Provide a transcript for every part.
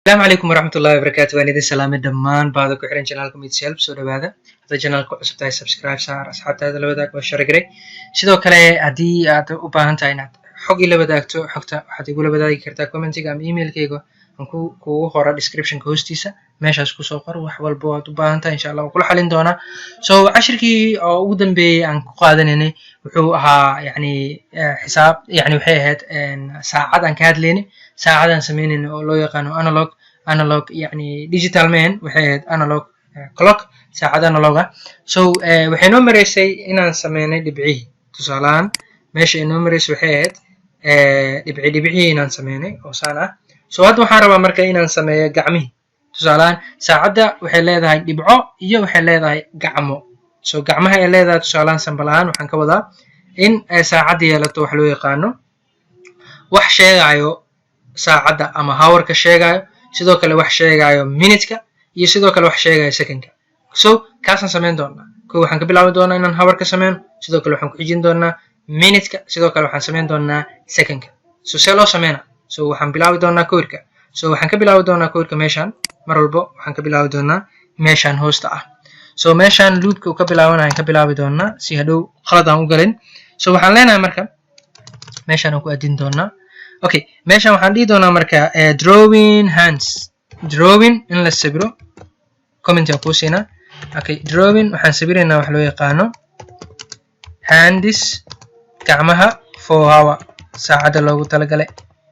Asalaamu calaykum waraxmat ullahi wabarakaatu. Waan idin salaamay dhammaan baada ku xiran channelka Midself. Soo dhawaada. Hadda channelka ku cusub tahay, subscribe saar, asxaabtaada la wadaag, waa share garay. Sidoo kale, haddii aad u baahan tahay inaad xog ila wadaagto, xogta waxaad igula wadaagi kartaa commentiga ama emailkayga aan ku kugu qora descriptionka hoostiisa. Meeshaas kusoo qor wax walbo aad u baahan tahay, insha Allah waan kula xalin doonaa. So cashirkii oo ugu dambeeyey aan ku qaadanaynay wuxuu ahaa, yani, xisaab, yani waxay ahayd saacad aan ka hadlaynay, saacadaan sameynayna oo loo yaqaano analog, yani digital man, waxay ahayd analog clock, saacad analog ah. So waxay noo mareysay inaan sameynay dhibcihii. Tusaalahaan, meesha inoo mareysay waxay ahayd dhibcihii inaan sameynay oo saan ah. So hadda waxaan rabaa marka inaan sameeyo gacmihii. Tusaalahaan, saacadda waxay leedahay dhibco iyo waxay leedahay gacmo. So gacmaha ay leedahay, tusaalahaan, sample ahaan, waxaan ka wadaa in ay saacadda yeelato wax loo yaqaano wax sheegayo saacadda ama hourka sheegayo, sidoo kale wax sheegayo minutka, iyo sidoo kale wax sheegayo secondka. So kaasaan samayn doonaa. Ko waxaan ka bilaabi doonaa inaan hourka sameyno, sidoo kale waxaan ku xijin doonaa minutka, sidoo kale waxaan samayn doonaa secondka. So see loo sameyna? So waxaan bilaabi doonaa codeka. So waxaan ka bilaabi doonaa codeka meeshaan. Mar walbo waxaan ka bilaabi doonaa meeshaan hoosta ah. So meeshaan loopka uu ka bilaabanayaan ka bilaabi doonaa, si hadhow qalad aan u galin. So waxaan leenahay marka meeshaan aan ku adin doonaa. Okay, meeshaan waxaan dhihi doonaa marka drawing hands, drawing in la sawiro. Comment aan kuu siinaa. Okay, drawing, waxaan sawiraynaa wax loo yaqaano hands, gacmaha, for hour, saacadda loogu talagalay.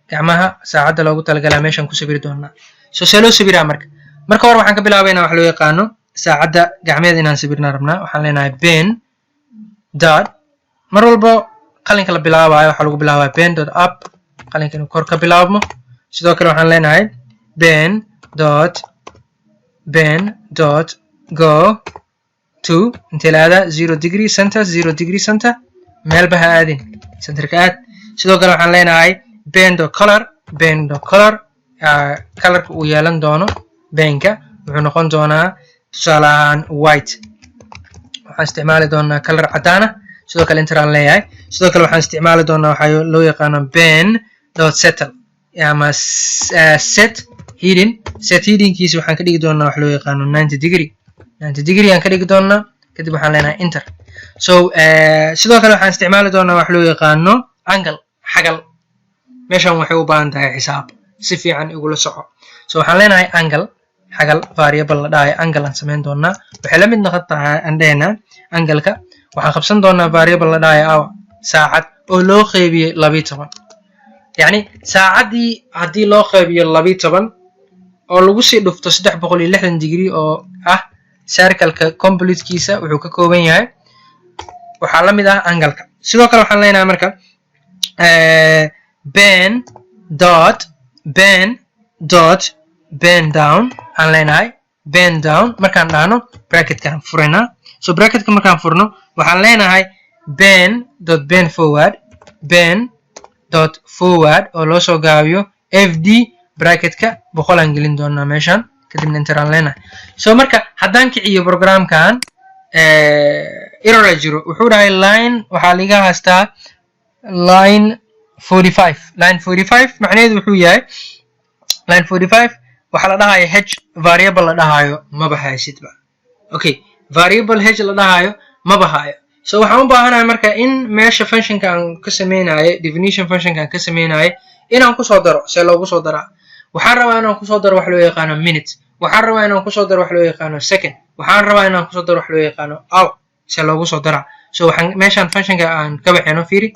Gacmaha saacadda loogu talagalaa meeshaan ku sawiri doonaa. So see loo sawiraa marka? Marka hore waxaan ka bilaabaynaa wax loo yaqaano saacadda gacmeed inaan sawirnaa rabnaa. Waxaan leenahay pen dot, mar walbo qalinka la bilaabayo waxaa lagu bilaabaya pen dot up, qalinka inuu kor ka bilaabmo. Sidoo kale waxaan leenahay pen dot go to, intee la aadaa? 0 degree center, 0 degree center, meelba ha aadin, centerka aad. Sidoo kale waxaan leenahay pen dot color, pen dot color, colorka uu yeelan doono penka wuxuu noqon doonaa, tusaale ahaan, white. Waxaan isticmaali doonaa color cadaan ah. Sidoo kale enter aan leeyahay. Sidoo kale waxaan isticmaali doonaa waxaa loo yaqaano pen dot settle ama set heading. Set headingkiisa waxaan ka dhigi doonaa wax loo yaqaano 90 degree, 90 degree aan ka dhigi doonaa. Kadib waxaan leenahay enter. So sidoo kale waxaan isticmaali doonaa wax loo yaqaano angle, xagal. Meeshan waxay u baahan tahay xisaab, si fiican igula soco. So waxaan leenahay angle, xagal, variable la dhahayo angle aan samayn doonaa. Waxay la mid noqon tahay aan dhehnaa angleka. Waxaan qabsan doonaa variable la dhahayo hour, saacad oo loo qeybiyey 12. Yacni saacaddii haddii loo qeybiyo 12 oo lagu sii dhufto 360 degree oo ah circleka completekiisa wuxuu ka kooban yahay, waxaa la mid ah angleka. Sidoo kale waxaan leenahay marka pen dot pen down aan leenahay. Pen down markaan dhahno, bracketkaan furaynaa. So bracketka markaan furno, waxaan leenahay pen dot pen forward, pen dot forward oo loo soo gaabiyo fd, bracketka 100 aan gelin doonaa meeshan. Kadibna enter aan leenahay. So marka haddaan kiciyo programkan, error jiro. Wuxuu dhahay line waxaa liga haystaa line 45. Line 45 macnaheedu wuxuu yahay line 45 waxaa la dhahayo h variable la dhahayo maba haysidba. Okay, variable h la dhahayo maba hayo. So waxaan u baahanahay marka in meesha functionka aan ka sameynayo, definition functionka aan ka sameynayo, inaan kusoo daro. See loogu soo daraa? Waxaan rabaa inaan kusoo daro wax loo yaqaano minute, waxaan rabaa inaan kusoo daro wax loo yaqaano second, waxaan rabaa inaan kusoo daro wax loo yaqaano hour. See loogu soo daraa? So waxaan meeshaan functionka aan ka baxayno, fiiri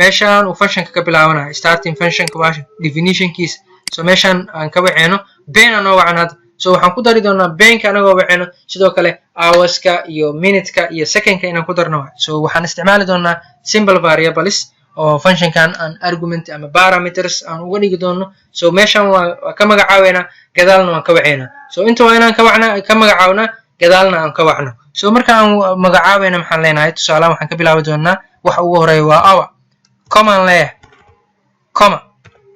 meeshaan uu functionka ka bilaabanayo, starting functionka waa definitionkiisa. So meeshaan aan ka baxayno, pen anoo wacan hadda. So waxaan ku dari doonaa penka anagoo wacayno, sidoo kale hourska iyo minuteka iyo secondka inaan ku darno. So waxaan isticmaali doonaa simple variables oo functionkan aan argument ama parameters aan uga dhigi doono. So meeshan waa ka magacaabeynaa, gadaalna waan ka waceynaa. So inta waa inaan ka wacna, ka magacaabnaa, gadaalna aan ka wacno. So marka aan magacaabayna, maxaan leenahay? Tusaalahan, waxaan ka bilaabi doonaa waxa ugu horeeya waa hour, comma aan leeyahay, comma,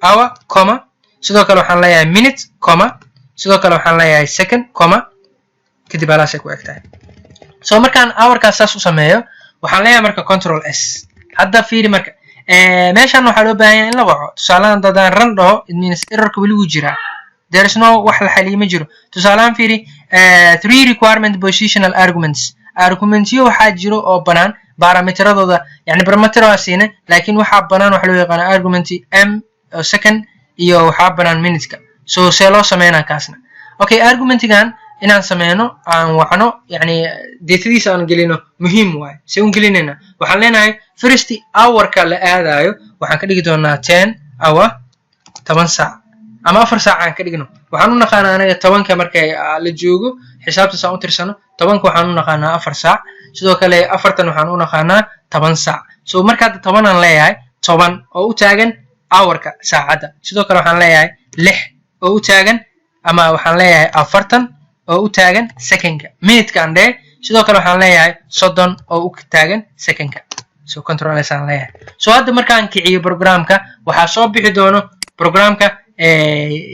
hour, comma. Sidoo kale waxaan leeyahay minute, comma. Sidoo kale waxaan leeyahay second, comma. Kadib halaasay ku eg tahay. So markaan hourkaas saas u sameeyo, waxaan leeyahay marka Control S. Hadda fiiri marka, meeshan waxaa loo baahan yahay in la waco. Tusaalahan, haddaan run dhaho, it means errorka weli wuu jiraa. There is no wax la xaliyo ma jiro. Tusaalehaan fiiri, three requirement positional arguments, argumentyo waxaa jiro oo banaan parameteradooda, yani parameter waa siinay, laakiin waxaa banaan waxa loo yaqaana argument m oo second iyo waxaa banaan minuteska. So see loo sameynaa kaasna? Okay, argumentigan inaan sameyno, aan wacno, yani datadiisa aan gelino muhiim waaye. See un gelinayna? Waxaan leenahay first hourka la aadayo waxaan ka dhigi doonaa 10 hour, 10 saac ama 4 saac aan ka dhigno. Waxaan u naqaanaa anaga 10-ka markay la joogo, xisaabtaas aan u tirsano, 10-ka waxaan u naqaanaa 4 saac. Sidoo kale 40 waxaan u naqaanaa 10 saac. So marka hadda 10 aan leeyahay, 10 oo u taagan hourka, saacadda. Sidoo kale waxaan leeyahay 6 oo u taagan, ama waxaan leeyahay 40 oo u taagan secondka, minutka aan dhehe. Sidoo kale waxaan leeyahay 30 oo u taagan secondka. So Control S aan leeyahay. So hadda markaan kiciyo programka, waxaa soo bixi doono programka,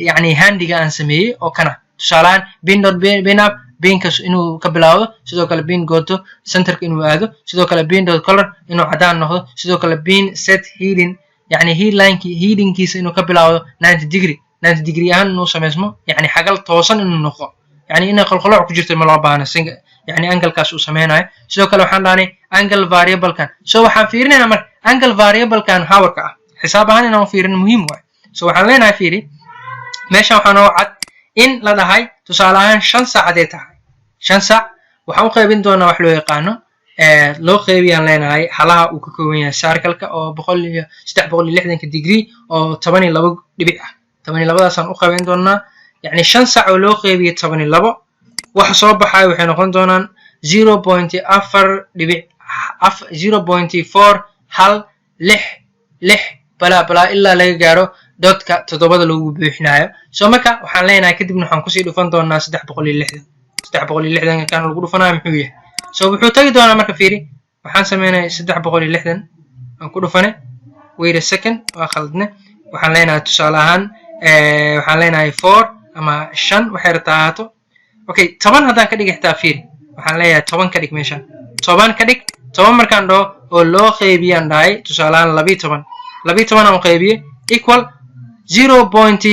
yani handiga aan sameeyey oo kana. Tusaalahaan pen dot pen up, penkas inuu ka bilaawdo, sidoo kale pen goto centerka inuu aado, sidoo kale pen dot color inuu cadaan noqdo, sidoo kale pen set heading, yani headlineki, headingkiisa inuu ka bilaawdo 90 degree, 90 degree ahaan inuu sameysmo, yani xagal toosan inuu noqdo, yani inay qolqolooc ku jirto ma loo baahno, yani anglekaas uu sameynayo. Sidoo kale waxaan dhahnay angle variablekan. So waxaan fiirinaynaa marka angle variablekan hourka ah, xisaab ahaan inaan fiirin muhiim waay. So waxaan leenahay, fiiri meeshan, waxaa noo cad in la dhahay tusaale ahaan 5 saac hadday tahay, 5 saac waxaan u qaybin doonaa wax loo yaqaano, loo qeybiyaan leenahay halaha uu ka kooban yahay circleka oo boqol iyo 360-ka degree oo 12 dhibic ah. 12-daasaan u qaybin doonaa, yacni 5 saac oo loo qeybiyo 12, waxa soo baxayo waxay noqon doonaan 0.4 dhibic 0.4166 balaa balaa ilaa laga gaaro dodka toddobada lagu buuxinayo. So marka waxaan leenahay, kadibna waxaan kusii dhufan doonaa 360. 360 kan lagu dhufanayo muxuu yahay? So wuxuu tagi doonaa marka, fiiri, waxaan sameynaya 360 aan ku dhufanay. Wait a second, waa khaldne. Waxaan leenahay tusaale ahaan, waxaan leenahay four ama shan, waxay rabtaa ahaato. Okay, 10 haddaan ka dhigi xitaa, fiiri, waxaan leeyahay 10 ka dhig meeshaan, 10 ka dhig. 10 markaan dhaho oo loo qeybiyaan dhahay tusaale ahaan 12, 12 aan qeybiye, equal zero point,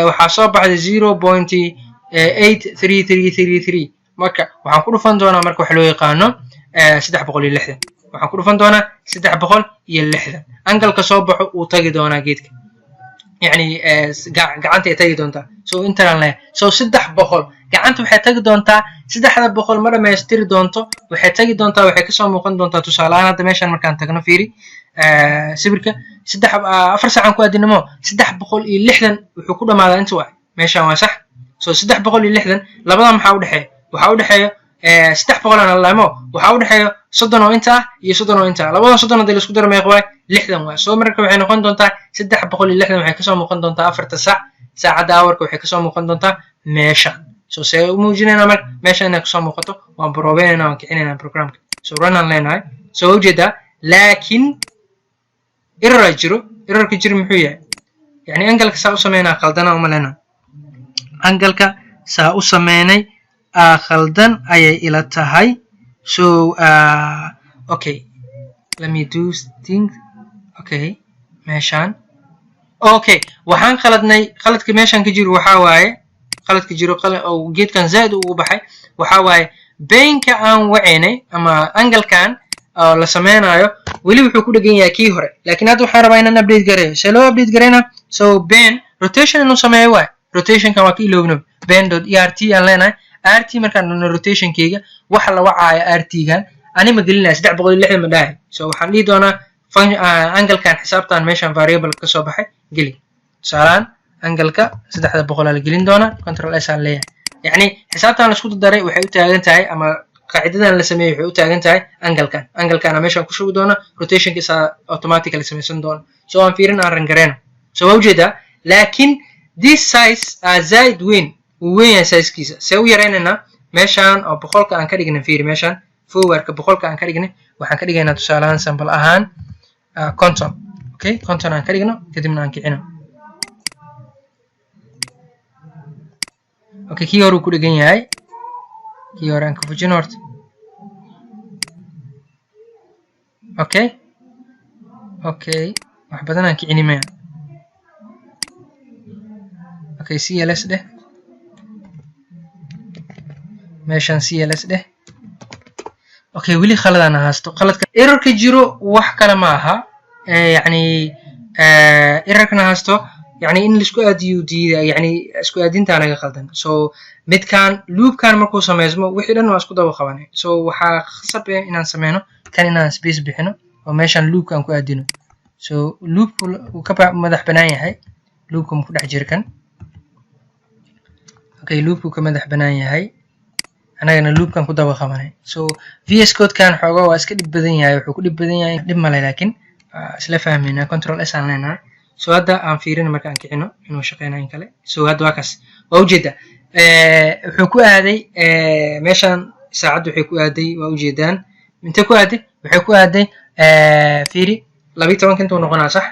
waxaa soo baxday 0.83333. Marka waxaan ku dhufan doonaa marka waxa loo yaqaano 360. Waxaan ku dhufan doonaa 360. Angleka soo baxo uu tagi doonaa geedka, yani gacanta ay tagi doontaa. So intaan leeyahay, so 300 gacanta waxay tagi doontaa, 300 ma dhamaystiri doonto, waxay tagi doontaa, waxay kasoo muuqan doontaa. Tusaale ahaan hadda meeshan markaan tagno, fiiri sawirka, saddex 4 saacan ku aadinimo, 360 wuxuu ku dhamaadaa inta waay, meeshan waa sax. So 360 labada maxaa udhexeeya? Waxaa udhexeeya 300 aan lamo, waxaa udhexeeya 30 oo inta ah iyo 30 oo inta ah. Labadan 30 hadii laisku daro meeq waay? 60 waay. So marka waxay noqon doontaa 360 waxay kasoo muuqan doontaa 4-ta saac, saacadda hourka waxay kasoo muuqan doontaa meesha. So see u muujinaynaa marka meesha inay kasoo muuqato? Waan baroobeynayna, waan kicinayna programka. So run aan leenahay. So waa ujeedaa, laakiin error aa jiro. Errorka jiro muxuu yahay? Yani angleka saa u sameynaa khaldana uma leenahay, angleka saa u sameynay khaldan ayay ila tahay. So okay, let me do things. Okay, meeshaan, okay, waxaan khaladnay. Khaladka meeshaan ka jiro waxaa waaye, khaladka jiro oo geedkan zaid ugu baxay waxaa waaye penka aan wacaynay ama anglekan oo la sameynayo weli wuxuu ku dhegan yahay kii hore. Laakiin hadda waxaan rabaa inaan update gareeyo. See loo update gareyna? So pen rotation inuu sameeyo waay. Rotationkan waa ka iloobno. Pen dot rt aan leenahay. Rt markaan dhahno, rotationkeyga waxa la wacaayo rt gan ani ma gelinaya 360 ma dhahay. So waxaan dhihi doonaa anglekan, xisaabtan meeshan variable kasoo baxay geli. Tusaalaan angleka 300 aa la gelin doonaa. Control S aan leeyahay. Yacni xisaabtan la isku daray waxay u taagan tahay, ama qaacidadan la sameeyey waxay u taagan tahay anglekan. Anglekana meeshaan ku shubi doona, rotationka isaa automatically samaysan doona. So aan fiirin, aan run gareyno. So waa ujeedaa, laakiin this size zaid weyn, wuu weyn yahay sizekiisa. See u yaraynaynaa? Meeshaan oo 100-ka aan ka dhignay, fiiri, meeshaan forwardka 100-ka aan ka dhignay, waxaan ka dhigaynaa tusaale ahaan, sample ahaan, 50. Okay, 50 aan ka dhigno, kadibna aan kicino. Okay, kii hore uu ku dhegan yahay, kii hore aan ka fujino horta. Okay, wax badan aan kicini maya. Okay, CLS dheh meeshan, CLS dheh. Okay, weli khaladaan haysto. Khaladka errorka jiro wax kale ma aha, yani errorkana haysto, yani in laisku aadiyo diida, yani isku aadintaa naga khaldan. So midkan loopkan markuu sameysmo, wixii dhan waa isku daba qabanay. So waxaa khasab eh inaan sameyno kan, inaan space bixino oo meeshan loopka aan ku aadino. So loopku wuu ka madax banaan yahay, loopka ma ku dhex jira kan. Okay, loopku ka madax banaan yahay, anagana loopkan ku daba qabanay. So VS Codekan xoogaa waa iska dhib badan yahay, wuxuu ku dhib badan yahay, dhib male, laakiin isla fahmayna. Control S aan leenahay. So hadda aan fiirino marka aan kicino inuu shaqeynayo in kale. So hadda waa kaas, waa ujeeda, wuxuu ku aaday meeshan. Saacaddu waxay ku aaday, waa ujeedaan intee ku aaday. Waxay ku aaday, fiiri, 12-ka intuu noqonaa, sax?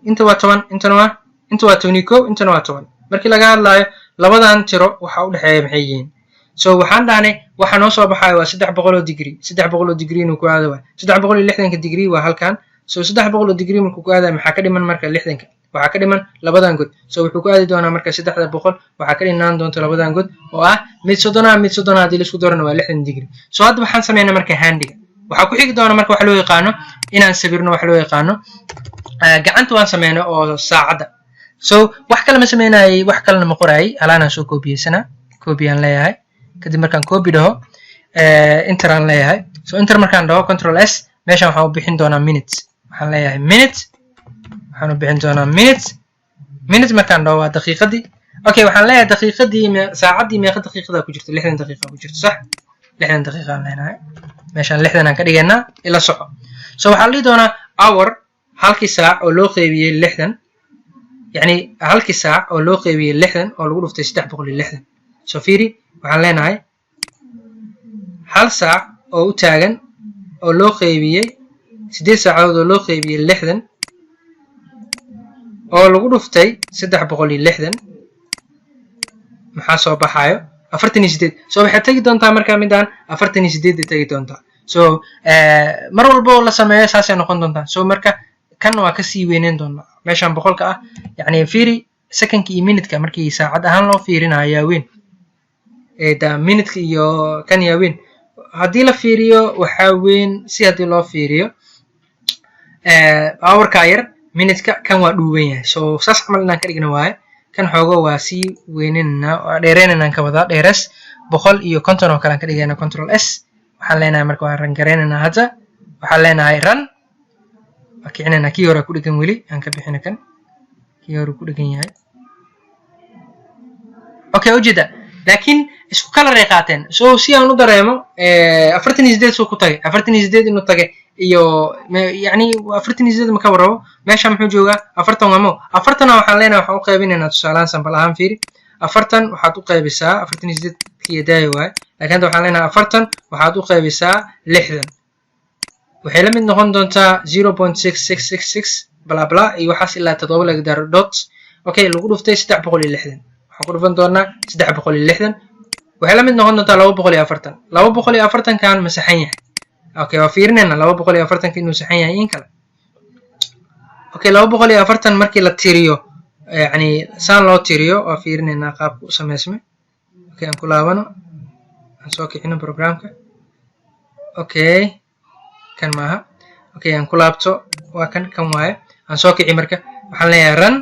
Inta waa 10, intana waa, inta waa 11, intana waa 10. Markii laga hadlaayo labadan tiro waxa u dhexeeya maxay yihiin? So waxaan dhahnay waxa noo soo baxayo waa 300 oo degree. 300 oo degree inuu ku aado waay. 360-ka degree waa halkan. So 300 oo degree markuu ku aadayo, maxaa ka dhiman marka? 60-ka waxaa ka dhiman labadan god. So wuxuu ku aadi doonaa marka 300 waxaa ka dhinaan doonta labadan god oo ah mid 30-a, mid 30-a. Haddii laisku darana waa 60 degree. So hadda waxaan sameynaa marka handiga. Waxaa ku xigi doona marka waxa loo yaqaano inaan sawirno, waxa loo yaqaano gacanta waan sameyno oo saacadda. So wax kale ma sameynayay, wax kalena ma qoraayay. Halaanaan soo koobiyeysanaa, copy aan leeyahay. Kadib markaan copy dhaho, enter aan leeyahay. So enter markaan dhaho, Control S. Meeshan waxaan u bixin doonaa minutes. Waxaan leeyahay minute, waxaan u bixin doonaa minute. Minute markaan dhaho waa daqiiqadii. Okay, waxaan leeyahay daqiiqadii, saacaddii meeqa daqiiqada ku jirto? 60 daqiiqa ku jirto, sax? 60 daqiiqa aan leenahay. Meeshaan 60 aan ka dhigaynaa, ila soco. So waxaa la dhihi doonaa hour, halkii saac oo loo qeybiyey 60, yacni halkii saac oo loo qeybiyey 60 oo lagu dhuftay 360. So fiiri, waxaan leenahay hal saac oo u taagan oo loo qeybiyey 8 saacadood oo loo qeybiyey 60 oo lagu dhuftay 360, maxaa soo baxaayo? 48. So waxay tegi doontaa markaa midaan 48-ay tegi doontaa. So mar walba oo la sameeyo saasay noqon doontaa. So marka kan waa kasii weyneyn doonaa meeshan 100-ka ah. Yacni fiiri, secondka iyo minutka markii saacad ahaan loo fiirinayo yaa weyn? Da minutka iyo kan yaa weyn? Haddii la fiiriyo waxaa weyn, si haddii loo fiiriyo hourka yar, minutka kan waa dhuuban yahay. So saas camal inaan ka dhigna waaye. Kan xoogo waa sii weyneynana, waa dheereynanaan ka wadaa, dheeres 150 oo kale aan ka dhigayna. Control S waxaan leenahay. Marka waan run gareynaynaa hadda. Waxaan leenahay run, waa kicinayna. Kii hore ku dhegan weli, aan ka bixina kan, kii hore ku dhegan yahay. Okay, ujeeda, laakiin isku color ay qaateen. So si aan u dareemo 48 suu ku tagay, 48 inuu tagay iyo yacni 48 ma ka warrabo. Meesha muxuu joogaa? 40 waa mo 40-na. Waxaan leenahay, waxaan u qaybinaynaa tusaalahaan, sample ahaan, fiiri, 40 waxaad u qaybisaa 48 kiya daayo waaye, laakiin hadda waxaan leenahay 40 waxaad u qaybisaa 60, waxay la mid noqon doontaa 0.6666 bla bla iyo waxaas ilaa toddoba laga daro dot. Okay, lagu dhuftay 360. Waxaan ku dhufan doonaa 360, waxay la mid noqon doontaa 240. 240-kan ma saxan yahay? Okay, waa fiirinayna 240-ka inuu saxan yahay in kale. Okay, 240 markii la tiriyo, yacni saan loo tiriyo, waa fiirinaynaa qaabka u sameysmay. Okay, aan ku laabano, aan soo kicino programka. Okay, kan maaha. Okay, aan ku laabto, waa kan, kan waaye. Aan soo kici marka, waxaan leeyahay run.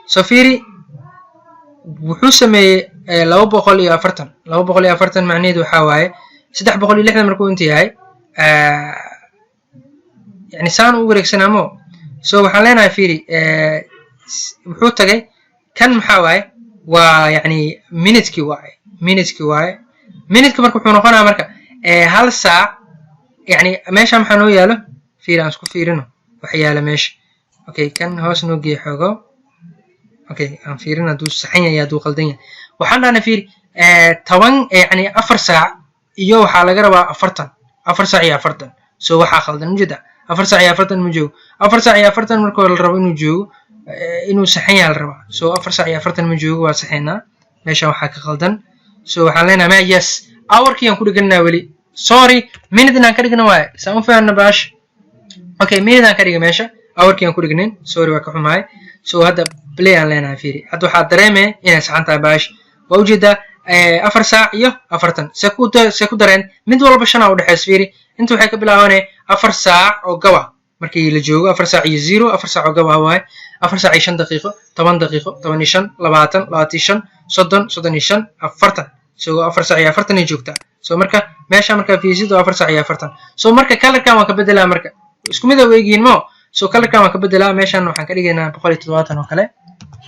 So fiiri, wuxuu sameeyey 240. 240 macnaheedu waxaa waaye 360 markuu inta yahay, yani saan u wareegsanaamo. So waxaan leenahay, fiiri, wuxuu tagay kan. Maxaa waaye? Waa yani minutekii waaye, minutekii waaye. Minutka marka wuxuu noqonaya marka hal saac. Yani meesha maxaa noo yaalo? Fiiri, aan isku fiirino wax yaala meesha. Okay, kan hoos noo geeya xoogo. Okay, aan fiirin hadduu saxan yahay, hadduu qaldan yahay. Waxaan dhahnay, fiiri, 10, yani 4 saac iyo waxaa laga rabaa 40, 4 saac iyo 40. So waxaa khaldan ujeeda, 4 saac iyo 40 ma joogo. 4 saac iyo 40 marka la rabo inuu joogo, inuu saxan yahay la rabaa. So 4 saac iyo 40 ma joogo, waa saxaynaa. Meeshan waxaa ka khaldan. So waxaan leenahay ma, yes, hourkii aan ku dhiganaa weli. Sorry, minute inaan ka dhigna waaye, saan u fahanna baash. Okay, minute aan ka dhiga meesha, hourkii aan ku dhignayn. Sorry, waa ka xumahay. So hadda play aan leenahay. Fiiri, hadda waxaa dareemaya inay saxan tahay baash. Waa ujeedaa, 4 saac iyo 40 see ku dareen. Mid walba shanaa udhexeys. Fiiri, inta waxay ka bilaabanaya 4 saac oo gaba markii la joogo, 4 saac iyo 0, 4 saac oo gaba waaye, 4 saac iyo 5 daqiiqo, 10 daqiiqo, 15, 20, 25, 30, 35, 40. So 4 saac iyo 40 ay joogtaa. So marka meesha markaa fiisid waa 4 saac iyo 40. So marka colorkan waan ka bedelaa. Marka isku mid a weegiin mo. So colorkan waan ka bedelaa. Meeshan waxaan ka dhigaynaa 170 oo kale.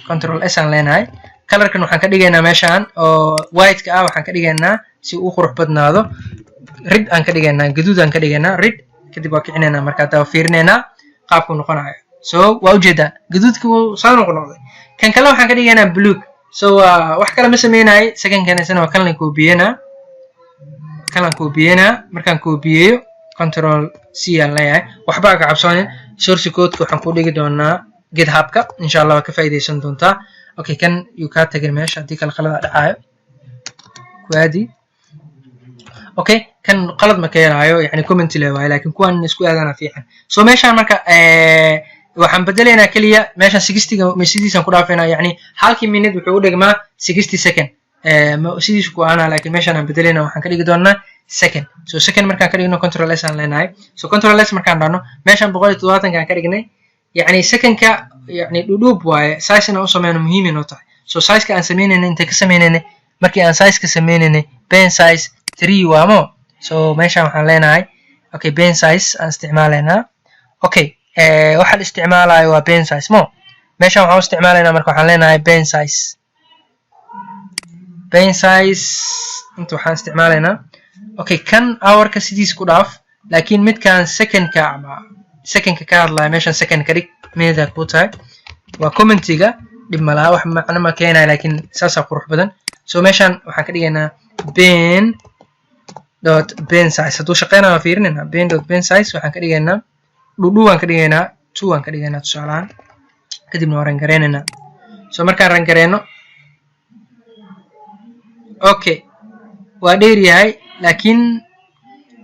Control S aan leenahay. Colorkan waxaan ka dhigaynaa meeshan oo white-ka ah, waxaan ka dhigaynaa si uu qurux badnaado red aan ka dhigaynaa, gaduud aan ka dhigaynaa, red. Kadib waa kicinaynaa. Marka hadda waa fiirinaynaa qaabkuu noqonayo. So waa ujeedaa, gaduudka saan ku noqday. Kan kale waxaan ka dhigaynaa blue. So wax kale ma sameynayay. Secondkan isna waa kalan koobiyena, kalan koobiyena. Markaan koobiyeeyo, Control C aan leeyahay. Waxbaa ka cabsoonin, source codeka waxaan ku dhigi doonaa GitHubka, insha Allah waa ka faa'iidaysan doontaa. Okay, kan yuu kaa tagin meesha, haddii kale qalada dhacaayo kuaadi. Okay, kan qalad ma keenaayo, yani comment le waayo, laakiin kuwan isku aadana fiican. So meeshaan marka waxaan bedelaynaa keliya meeshaan 60-ga sidiisaan ku dhaafaynaa. Yani halkii minute wuxuu u dhigmaa 60 second, sidiisu ku aana, laakiin meeshaan aan bedelayna, waxaan ka dhigi doonaa second. So second markaan ka dhigno, Control S aan leenahay. So Control S markaan dhahno, meeshaan 170-ka aan ka dhignay, yani secondka, yani dhudhuub waaye. Size inaan u sameyno muhiim inoo tahay. So sizeka aan sameynayna, intay ka sameynayna, markii aan sizeka sameynaynay, pen size 3 waamo. So meeshaan waxaan leenahay, okay, pen size aan isticmaalaynaa. Okay, waxaa la isticmaalayo waa pen size mo. Meeshaan waxaan u isticmaalaynaa, marka waxaan leenahay pen size, pen size inta waxaan isticmaalaynaa. Okay, kan hourka sidiis ku dhaaf, laakiin midkan secondka ama secondka ka hadlaya, meeshan second ka dhig. Minute ku tahay waa commentiga, dhib ma laha, wax macno ma keenaya, laakiin saasaa qurux badan. So meeshan waxaan ka dhigaynaa pen dot pen size. Hadduu shaqeynaya waa fiirinayna. Pen dot pen size waxaan ka dhigaynaa dhudhu, waan ka dhigaynaa 2 waan ka dhigaynaa tusaalahaan. Kadibna waan run gareynaynaa. So markaan run gareyno, okay, waa dheer yahay, laakiin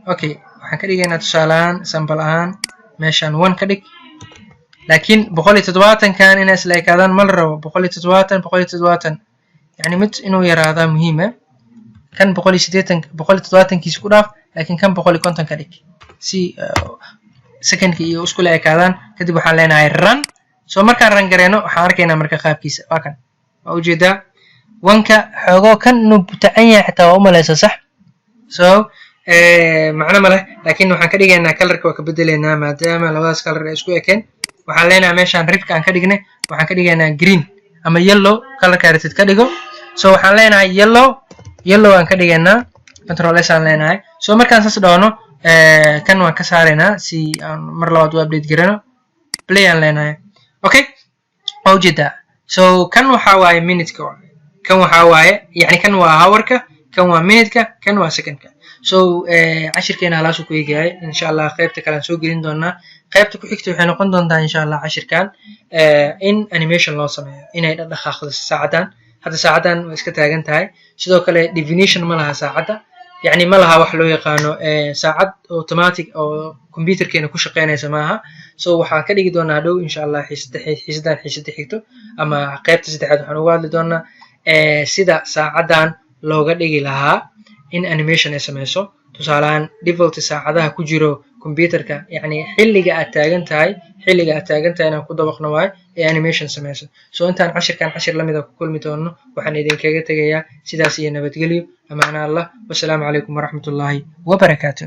okay, waxaan ka dhigaynaa tusaalahaan, sample ahaan, meeshaan 1 ka dhig. Laakiin 170-kan inay isla ekaadaan ma la rabo. 170, 170, yani mid inuu yaraadaa muhiima. Kan 180, 170-kiisa ku dhaaf, laakiin kan 150 ka dhig si secondka iyo iskula ekaadaan. Kadib waxaan leenahay run. So markaan run gareyno, waxaan arkaynaa marka qaabkiisa waa kan. Waa ujeedaa, wanka xoogoo kan inuu butacan yahay xitaa waa umalaysa, sax. So macno ma leh, laakiin waxaan ka dhigaynaa colorka waa ka bedelaynaa, maadaama labadaas color ay isku ekeen. Waxaan leenahay meeshaan redka aan ka dhignay, waxaan ka dhigaynaa green ama yellow, colorka rabtid ka dhigo. So waxaan leenahay yellow, yellow aan ka dhigaynaa. Control S aan leenahay. So markaan saas dhahno, kan waan ka saaraynaa si aan mar labaad u update garano. Play aan leenahay. Okay, waa ujeedaa. So kan waxa waaye minuteka, kan waxa waaye, yani kan waa hourka, kan waa minuteka, kan waa secondka. So cashirkeena halaasuu ku egayahay. Insha Allah qaybta kale aan soo gelin doonaa. Qaybta ku xigta waxay noqon doontaa, insha Allah, cashirkan in animation loo sameeyo, inay dhaqaaqdo saacaddan. Hadda saacaddan way iska taagan tahay. Sidoo kale definition ma laha saacadda, yacni ma laha wax loo yaqaano saacad automatic oo computerkeena ku shaqeynaysa maaha. So waxaan ka dhigi doonaa hadhow, insha Allah, xiisada xiisadan xiisada xigto ama qaybta saddexaad waxaan uga hadli doonaa sida saacaddan looga dhigi lahaa in animation ay sameyso. Tusaalehaan, default saacadaha ku jiro computerka, yacni xilliga aad taagan tahay, xilliga aad taagan tahay inaan ku dabaqno waayo ee animation sameyso. So intaan cashirkan cashir lamida ku kulmi doono, waxaan idinkaga tegayaa sidaas iyo nabadgelyo, amaana Allah. Wasalaamu calaykum waraxmatullaahi wabarakaatu.